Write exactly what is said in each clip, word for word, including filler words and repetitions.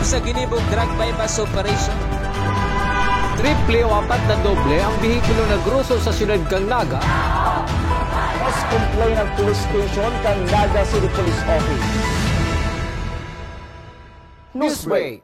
Sa ginibong drug buy-bust operation, triple o apat na doble ang behikulo na groso sa siyudad kan Naga. Mas complain ang police station kan Naga City Police Office. Newsbreak.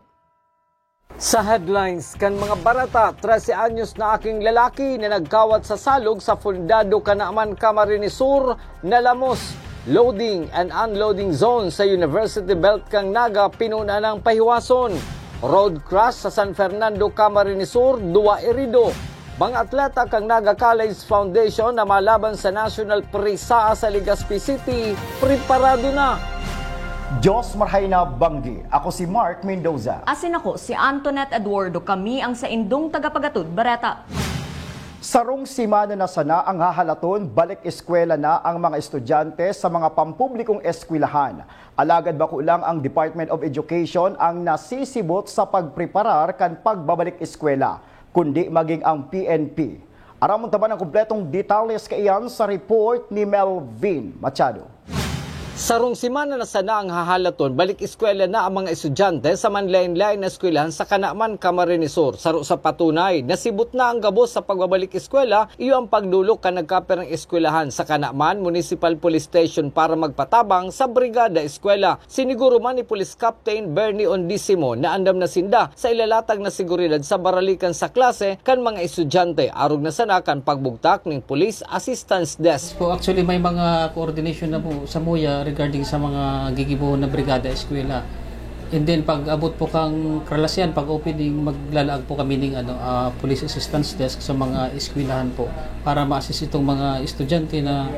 Sa headlines kan mga bareta, trese anyos na aking lalaki na nagkawat sa salog sa Fundado Canaman, Camarines Sur, nalamos. Loading and unloading zone sa University Belt kan Naga pinunan ng pahiwason. Road crash sa San Fernando, Camarines Sur, duwa erido. Mga atleta kan Naga College Foundation na malaban sa National Pre-SAA sa Legazpi City, preparado na. Diyos marhay na banggi. Ako si Mark Mendoza. Asin ako si Antoinette Eduardo. Kami ang saindong tagapagatod bareta. Sarong semana na sana ang hahalaton balik eskwela na ang mga estudyante sa mga pampublikong eskwelahan. Alagad bako lang ang Department of Education ang nasisibot sa pagpreparar kan pagbabalik eskwela, kundi maging ang P N P. Aramon ta man ang kompletong detalles kaiyan sa report ni Melvin Machado. Sarong semana na sana ang hahalaton balik eskwela na ang mga estudyante sa manlaen-laen na eskwelahan sa Canaman, Camarines Sur. Saro sa patunay, nasibot na ang gabos sa pagbabalik eskwela, iyo ang pagdolok kan nagkapirang eskwelahan sa Canaman Municipal Police Station para magpatabang sa Brigada Eskwela. Siniguro man ni Police Captain Bernie Ondisimo na andam na sinda sa ilalatag na seguridad sa baralikan sa klase kan mga estudyante, arog na sana kan pagbugtak ning Police Assistance Desk. Po, actually, may mga coordination na po sa MOYA regarding sa mga gigibohon na brigada eskwela. And then, pag abot po kang Kalasyan, pag opening, maglalaag po kami ng ano, ah, police assistance desk sa mga eskwelahan po para ma-assist itong mga estudyante na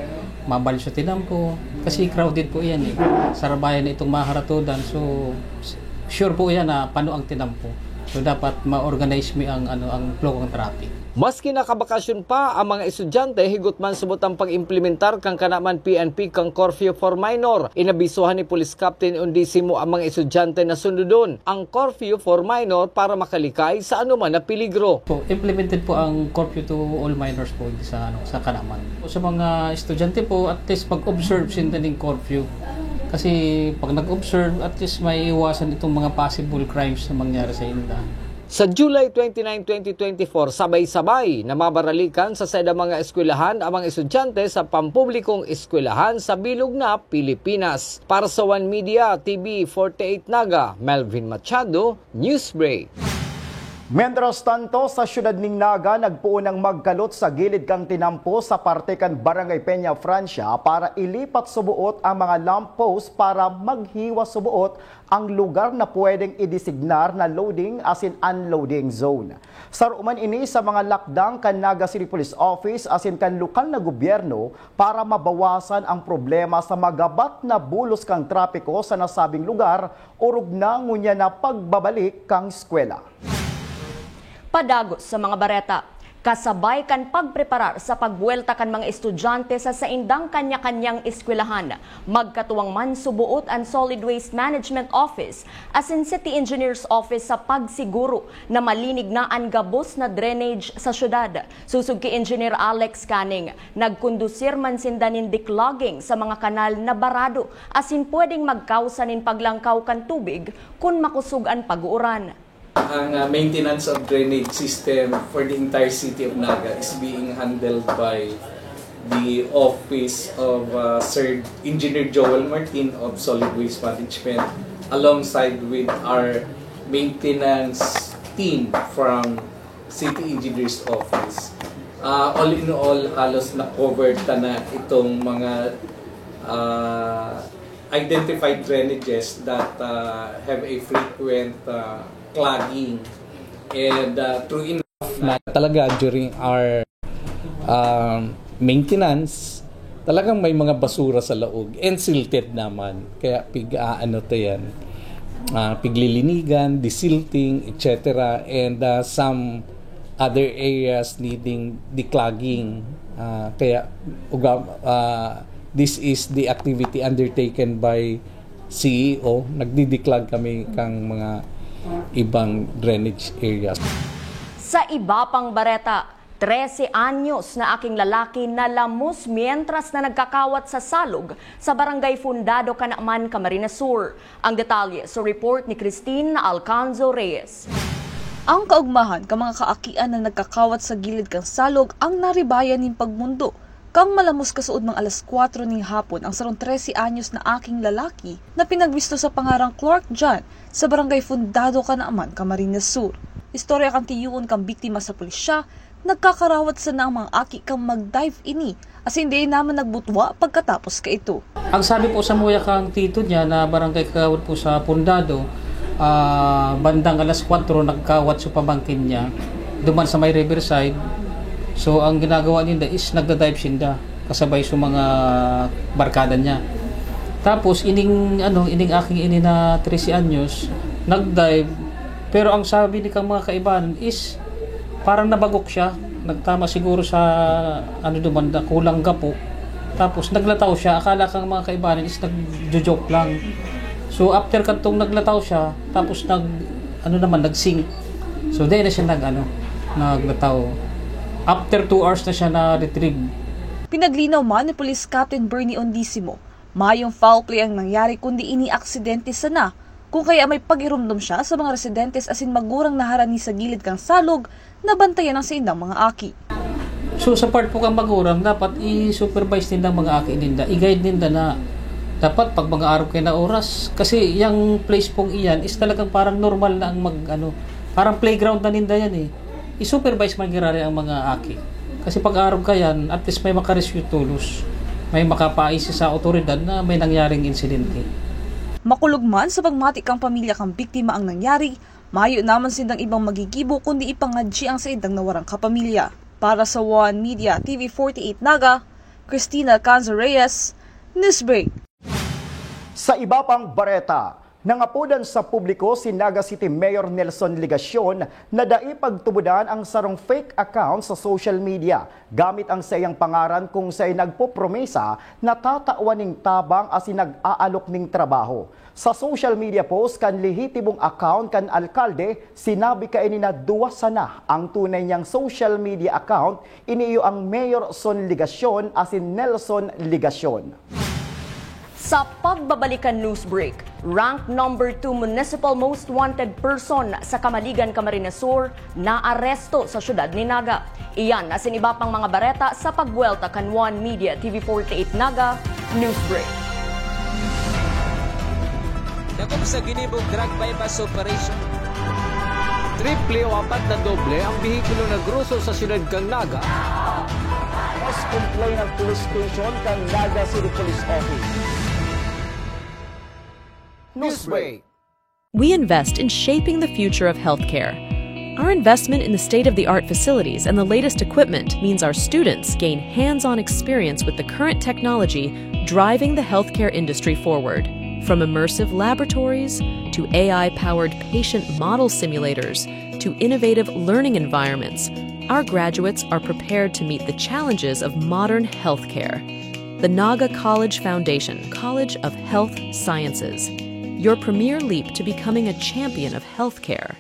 mabalyo sa tinampo. Kasi crowded po yan eh. Sarabayan na itong maharatodan. So, sure po yan na pano ang tinampo. So, dapat ma-organize mi ang, ano, ang flow ng traffic. Maski nakabakasyon pa ang mga estudyante, higot man subot ang pag-implementar kan Canaman P N P kan curfew for minor. Inabisuhan ni Police Captain Ondisimo ang mga estudyante na sundodon ang curfew for minor para makalikay sa anuman na peligro. Po, implemented po ang curfew to all minors po sa, ano, sa Canaman. Sa mga estudyante po, at least pag-observe sinda ning curfew. Kasi pag nag-observe, at least may iwasan itong mga possible crimes na mangyari sa inda. Sa July twenty-nine, twenty twenty-four, sabay-sabay na mabaralikan sa saida mga eskwelahan ang mga estudyante sa pampublikong eskwelahan sa bilog na Pilipinas. Para sa One Media, T V forty-eight Naga, Melvin Machado, Newsbreak. Mientras tanto, sa siyudad ning Naga, nagpoon ang magkalot sa gilid kan tinampo sa parte kan Barangay Peña Francia para ilipat suboot ang mga lamppost para maghiwa suboot ang lugar na pwedeng idesignar na loading asin unloading zone. Saro man ini sa mga lakdang kan Naga City Police Office asin kan lokal na gobyerno para mabawasan ang problema sa magabat na bulos kan trapiko sa nasabing lugar, orog na ngunyan na pagbabalik kan eskwela. Padagos sa mga bareta. Kasabay kan pagpreparar sa pagbuwelta kan mga estudyante sa saindang kanya-kanyang eskwelahan, magkatuwang man suboot an Solid Waste Management Office asin City Engineers Office sa pagsiguro na malinig na an gabos na drainage sa syudad. Susog ki Engineer Alex Canning, nagkondusir man sinda nin declogging sa mga kanal na barado asin pwedeng magkausa nin paglangkaw kan tubig kun makosog an pag-uuran. Ang uh, maintenance of drainage system for the entire city of Naga is being handled by the office of uh, Sir Engineer Joel Martin of Solid Waste Management alongside with our maintenance team from City Engineer's Office. Uh, all in all, halos na-covered ta na itong mga uh, identified drainages that uh, have a frequent uh, clogging. And uh, true enough na talaga during our um, maintenance, talagang may mga basura sa laog and silted naman. Kaya pig-aano to yan, uh, piglilinigan, desilting, et cetera. And uh, some other areas needing declogging. Uh, kaya uga, uh, this is the activity undertaken by C E O. Nagdideclog kami kang mga ibang drainage areas. Sa iba pang bareta, Trese anyos na aking lalaki nalamos mientras na nagkakawat sa salog sa Barangay Fundado, Canaman, Camarines Sur. Ang detalye sa report ni Christine Alcanzo Reyes. Ang kaugmahan kan mga kaakian na nagkakawat sa gilid kan salog ang naribayan nin pagmundo kan malamos kasuodmang alas kwatro nin hapon ang sarong trese anyos na aking lalaki na pinagbisto sa pangarang Clark John sa Barangay Fundado, Canaman, Camarines Sur. Istorya kan tiyoon kan biktima sa pulisya, nagkakarawat sana ang mga aki kan mag-dive ini, asin dai naman nagbutwa pagkatapos kaito. Ang sabi po sa muya kang tito niya na barangay kagawad po sa Fundado, ah, bandang alas kwatro nagkawat sa pamangkin niya duman sa may riverside. So, ang ginagawa ninda is nagda-dive sinda kasabay sa mga barkada niya. Tapos, ining, ano, ining aking ini na trese anyos, nag-dive, pero ang sabi ni kang mga kaibanan is parang nabagok siya. Nagtama siguro sa, ano, duman, kulang gapo. Tapos, naglataw siya. Akala kang mga kaibanan is nagjo-joke lang. So, after kantong naglataw siya, tapos nag, ano naman, nag-sink. So, dai na siya nag, ano, naglataw. After two hours na siya na-retrieve. Pinaglinaw man ni Police Captain Bernie Ondisimo, mayong foul play ang nangyari kundi ini aksidente sana, kung kaya may pagiromdom siya sa mga residentes asin magurang na harani sa gilid kan salog na bantayan ang saindang mga aki. So, sa part po kang magurang, dapat i-supervise ninda ang mga aki ninda, i-guide ninda na dapat pag mga arog kayo na oras. Kasi yung place pong iyan is talagang parang normal na ang mag, ano, parang playground na ninda yan eh. I-supervise man giraray ang mga aki. Kasi pag arog ka yan, at least may makarescue tolos. May makapaisi sa awtoridad na may nangyaring insidente. Makulog man sa pagmati kang pamilya kang biktima ang nangyari, mayo naman sindang ibang magigibo kundi ipangadyi ang saindang nawarang kapamilya. Para sa One Media T V forty-eight Naga, Christina Canza Reyes, Newsbreak. Sa iba pang bareta, nangapodan sa publiko si Naga City Mayor Nelson Legacion na dai pagtubodan ang sarong fake account sa social media gamit ang saiyang pangaran kung saen nagpopromesa na tatawan nin tabang asin nag-aalok nin trabaho. Sa social media post kan lehitimong account kan alkalde, sinabi kaini na duwa sana ang tunay niyang social media account, ini iyo ang Mayor Son Legacion asin Nelson Legacion. Sa pagbabalik kan Newsbreak, rank number two municipal most wanted person sa Camaligan, Camarines Sur, naaresto sa siyudad nin Naga. Iyan asin iba pang mga bareta sa pagbuwelta kan One Media T V forty-eight Naga Newsbreak. Dakop sa ginibong drug buy-bust operation. Triple o apat na doble ang behikulo na groso sa siyudad kan Naga. Mas complain ang police station kan Naga City Police Office. Newsbreak. We invest in shaping the future of healthcare. Our investment in the state-of-the-art facilities and the latest equipment means our students gain hands-on experience with the current technology driving the healthcare industry forward. From immersive laboratories to A I-powered patient model simulators to innovative learning environments, our graduates are prepared to meet the challenges of modern healthcare. The Naga College Foundation, College of Health Sciences, your premier leap to becoming a champion of healthcare.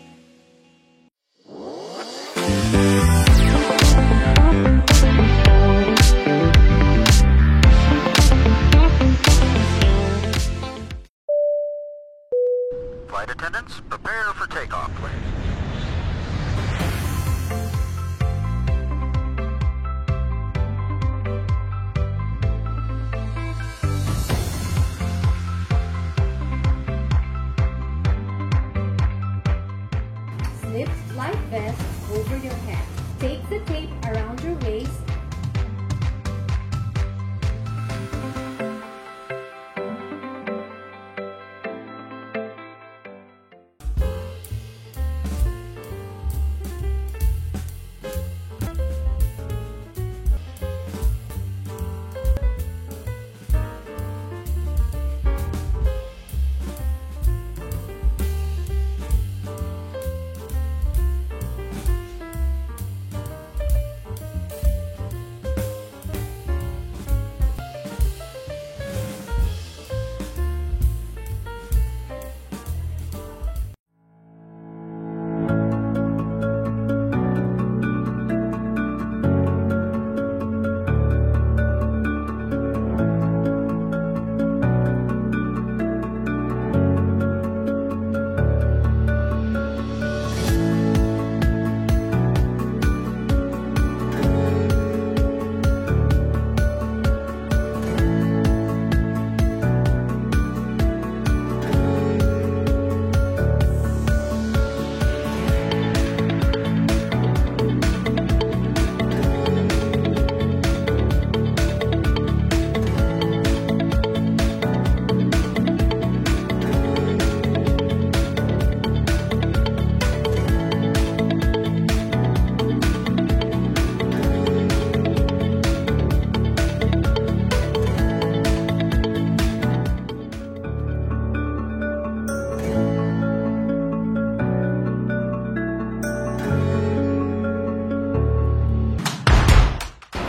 Flight attendants, prepare for takeoff, please. Slip life vest over your head. Take the tape around your waist.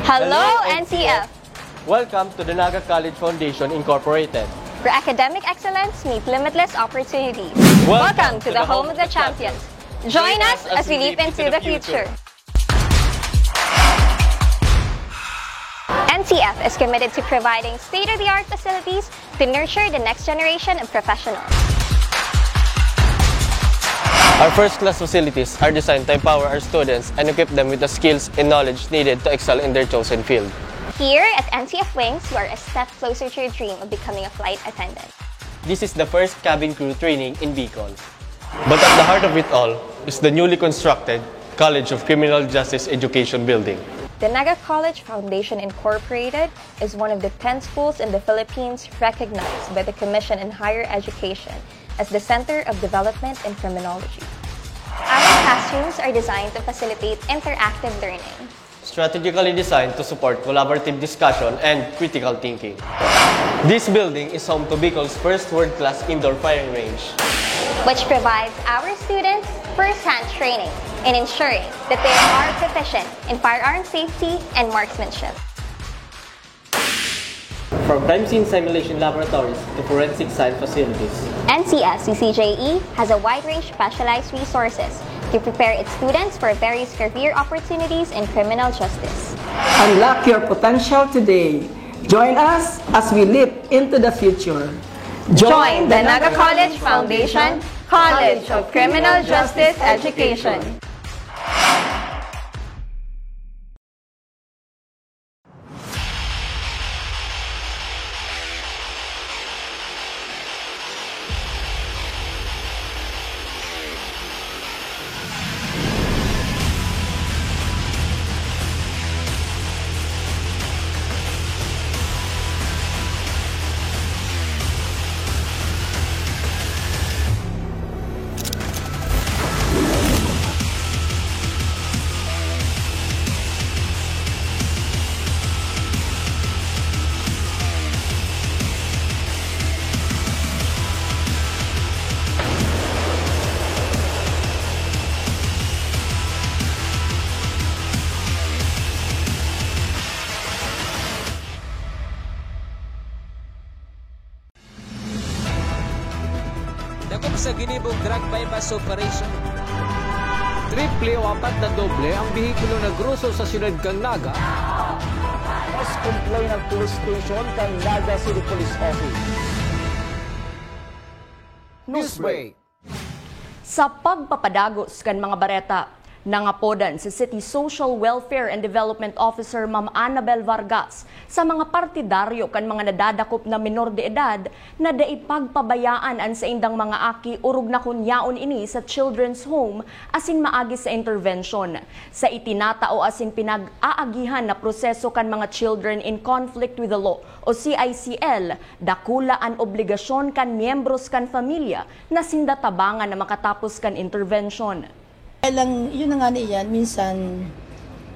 Hello, N C F! Welcome to the Naga College Foundation Incorporated, where academic excellence meets limitless opportunities. Welcome to the home of the champions. Join us as we leap into the future. N C F is committed to providing state-of-the-art facilities to nurture the next generation of professionals. Our first-class facilities are designed to empower our students and equip them with the skills and knowledge needed to excel in their chosen field. Here at N C F Wings, you are a step closer to your dream of becoming a flight attendant. This is the first cabin crew training in Bicol. But at the heart of it all is the newly constructed College of Criminal Justice Education Building. The Naga College Foundation Incorporated is one of the ten schools in the Philippines recognized by the Commission on Higher Education as the Center of Development in Criminology. Our classrooms are designed to facilitate interactive learning, strategically designed to support collaborative discussion and critical thinking. This building is home to Bicol's first world-class indoor firing range, which provides our students first-hand training in ensuring that they are proficient in firearm safety and marksmanship. From crime scene simulation laboratories to forensic science facilities, N C F C C J E has a wide range of specialized resources to prepare its students for various career opportunities in criminal justice. Unlock your potential today. Join us as we leap into the future. Join the Naga College Foundation College of Criminal Justice Education. Dakop sa ginibong drug buy-bust operation. Triple o apat na doble ang behikulo na groso sa siyudad kan Naga. Mas complain ang police station kan Naga City Police Office. Newsbreak. Sa pagpapadagos kan mga bareta, nangapodan si City Social Welfare and Development Officer Ma'am Annabel Vargas sa mga partidaryo kan mga nadadakop na minor de edad na dai pagpabayaan an saindang mga aki orog na kun yaon ini sa Children's Home asin maagi sa intervention. Sa itinatao asin pinag-aagihan na proseso kan mga Children in Conflict with the Law o C I C L, dakula an obligasyon kan miyembros kan pamilya na sinda tabangan na makatapos kan intervention. Kaya lang, yun na nga na iyan, minsan,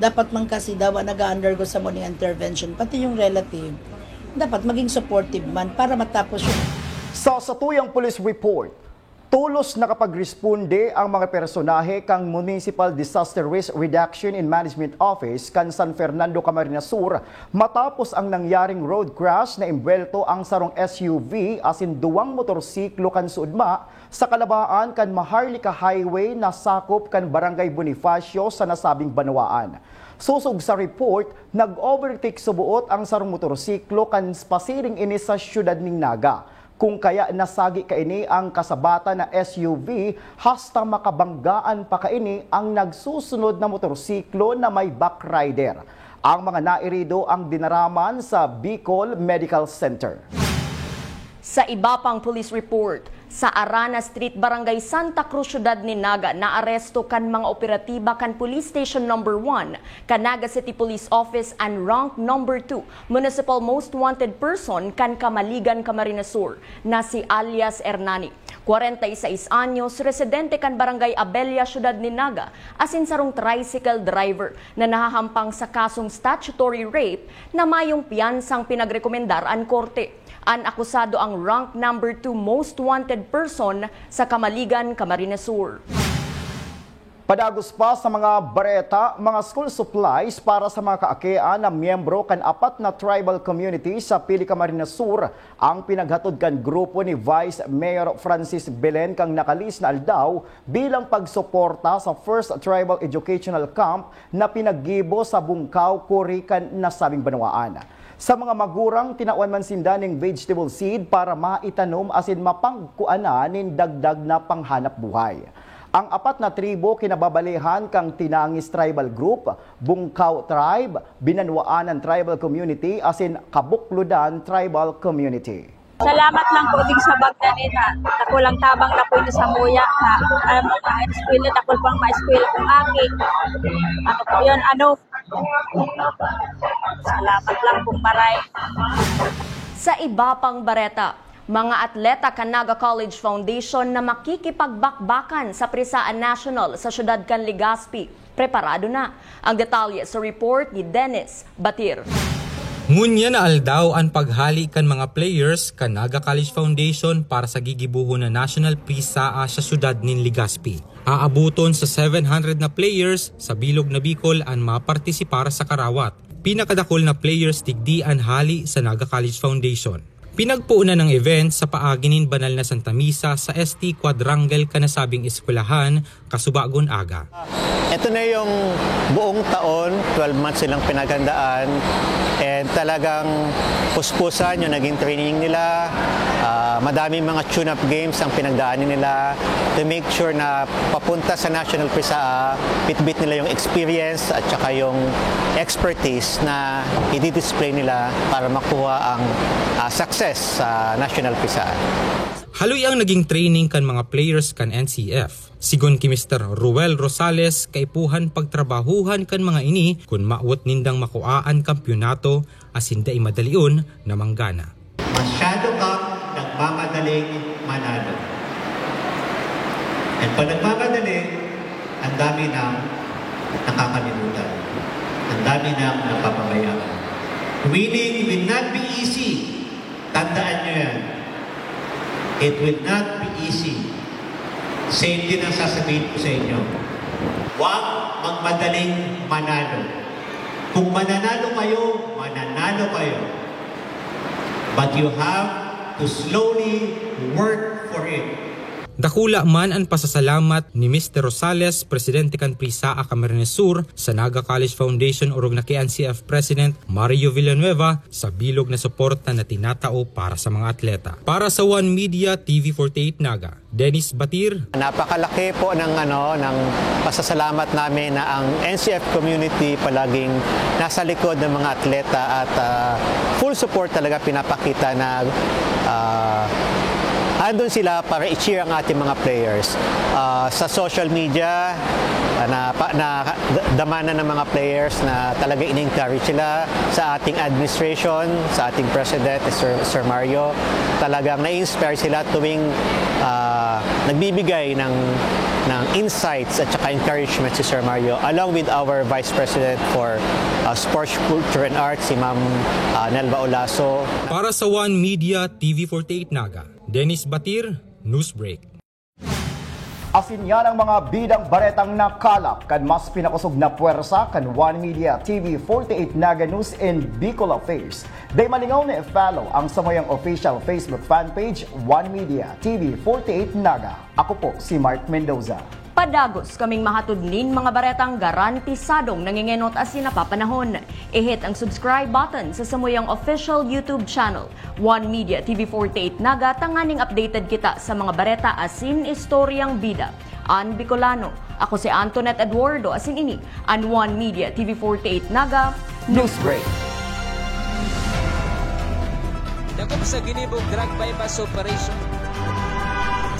dapat man kasi daw ang nag-undergo sa morning intervention, pati yung relative, dapat maging supportive man para matapos yung Sa satuyang police report, tolos nakapagresponde ang mga personahe kan Municipal Disaster Risk Reduction and Management Office kan San Fernando, Camarines Sur, matapos ang nangyaring road crash na imbwelto ang sarong S U V asin duwang motorsiklo kan Suudma sa kalabaan kan Maharlika Highway na sakop kan Barangay Bonifacio sa nasabing banwaan. Sosog sa report, nag-overtake suboot ang sarong motorsiklo kan pasiring ini sa siyudad nin Naga. Kun kaya nasagi kaini ang kasabatan na S U V hasta makabanggaan pa kaini ang nagsusunod na motorsiklo na may backrider. Ang mga nairido ang dinaraman sa Bicol Medical Center. Sa iba pang police report, sa Arana Street, Barangay Santa Cruz, Siyudad nin Naga, naaresto kan mga operatiba kan Police Station Number One, kan Naga City Police Office, an Rank Number Two Municipal Most Wanted Person kan Camaligan, Camarines Sur, na si alias Hernani, kwarenta y seis anyos, residente kan Barangay Abella, Siyudad nin Naga, asin sarong tricycle driver na nahahampang sa kasong statutory rape na mayong piyansang pinagrekomendar an korte. An akusado ang Rank Number Two Most Wanted Person sa Camaligan, Camarines Sur. Padagos pa sa mga bareta, mga school supplies para sa mga kaakian na miyembro kan apat na tribal community sa Pili, Camarines Sur ang pinaghatod kan grupo ni Vice Mayor Francis Belen kan nakalihis na aldaw bilang pagsuporta sa First Tribal Educational Camp na pinaggibo sa Bungkaw, Cori kan nasabing banwaan. Sa mga magurang, tinawan man sinda ning vegetable seed para maitanom asin mapagkuanan nin dagdag na panghanap buhay. Ang apat na tribo kinababalihan kan Tinangis Tribal Group, Bungkaw Tribe, Binanwaanan Tribal Community asin Kabuklodan Tribal Community. Salamat lang po din sa Bagdalena. Dakulang tabang na po ini sa muya na, um, eskwela, dakul pang maeskwela kong aki. Ano po yun? Ano? Salamat lang pong maray. Sa iba pang bareta, mga atleta kan Naga College Foundation na makikipagbakbakan sa Prisaan National sa siyudad kan Legazpi, preparado na. Ang detalye sa report ni Dennis Batir. Ngunyan na aldaw an paghali kan mga players kan Naga College Foundation para sa gigibohon na National Prisaa sa siyudad nin Legazpi. Aaboton sa seven hundred na players sa bilog na Bicol an mapartisipar sa karawat. Pinakadakul na players digdi an hali sa Naga College Foundation. Pinagpoonan ang event sa paagi nin banal na Santa Misa sa S T Quadrangle kan nasabing eskwelahan, kasubagon aga. Ito na yung buong taon, twelve months silang pinaghandaan, and talagang puspusan yung naging training nila. Ah, madaming mga tune-up games ang pinagdaanan nila to make sure na papunta sa National Prisaa, bitbit nila yung experience at saka yung expertise na i-display nila para makuha ang, ah, success sa National Prisaa. Haloy ang naging training kan mga players kan N C F. Sigon ki Mister Ruel Rosales, kaipuhan pagtrabahuhan kan mga ini kun mawot nindang makua an kampiyonato asin dai madalion na manggana. Masyado kang nagmamadaling manalo. At pag nagmamadali, ang dami nang nakakalimutan. Ang dami nang napapabayaan. Winning will not be easy. Tandaan nyo yan. It will not be easy. Same din ang sasabihin ko sa inyo. Huwag magmadaling manalo. Kung mananalo kayo, mananalo kayo. But you have to slowly work for it. Dakula man an pasasalamat ni Mister Rosales, presidente kan Prisaa Camarines Sur, sa Naga College Foundation orog na ki N C F President Mario Villanueva, sa bilog na suporta na tinatao para sa mga atleta. Para sa One Media, T V forty-eight Naga, Dennis Batir. Napakalaki po ng, ano, ng pasasalamat namin na ang N C F community palaging nasa likod ng mga atleta at, ah, full support talaga pinapakita na, ah, andun sila para i-cheer ang ating mga players. Ah, sa social media, ah, na, pa, na damanan ng mga players na talaga in-encourage sila. Sa ating administration, sa ating president, Sir, Sir Mario, talagang na-inspire sila tuwing, ah, nagbibigay ng, ng insights at saka encouragement si Sir Mario, along with our Vice President for, ah, Sports, Culture and Arts, si Ma'am, ah, Nelva Olaso. Para sa One Media, T V forty-eight Naga, Dennis Batir, Newsbreak. Asin yan ang mga bidang baretang nakalap kan mas pinakosog na pwersa kan One Media T V forty-eight Naga News and Bicol Affairs. Dai malingaw na i-follow ang samuyang official Facebook fan page, One Media T V forty-eight Naga. Ako po si Mark Mendoza. Padagos kaming mahatod nin mga baretang garantisadong nangengenot asin napapanahon. I-hit ang subscribe button sa samuyang official YouTube channel, One Media T V forty-eight Naga, tanganing updated kita sa mga bareta asin istoryang bida an Bicolano. Ako si Antoinette Eduardo, asin ini an One Media T V forty-eight Naga Newsbreak. Dakop sa ginibong drug buy-bust operation.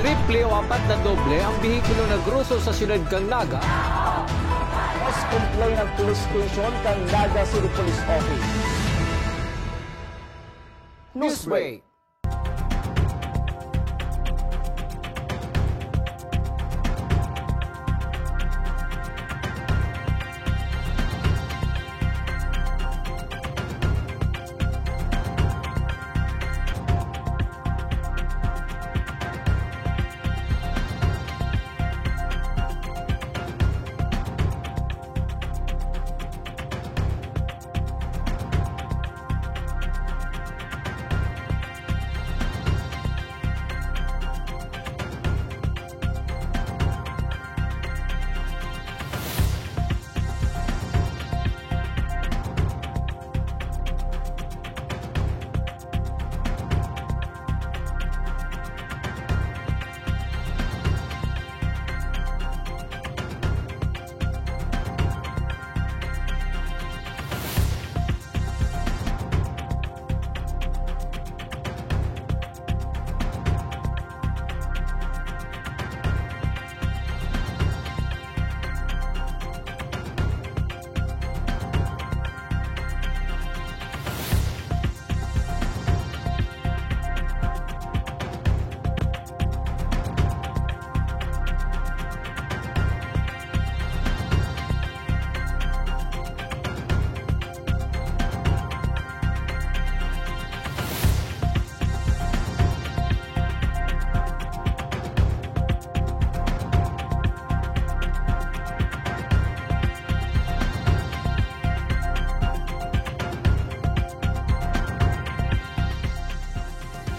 Triple o apat na doble ang behikulo na groso sa siyudad kan Naga. Mas complain ang police station kan Naga City Police Office. Newsbreak.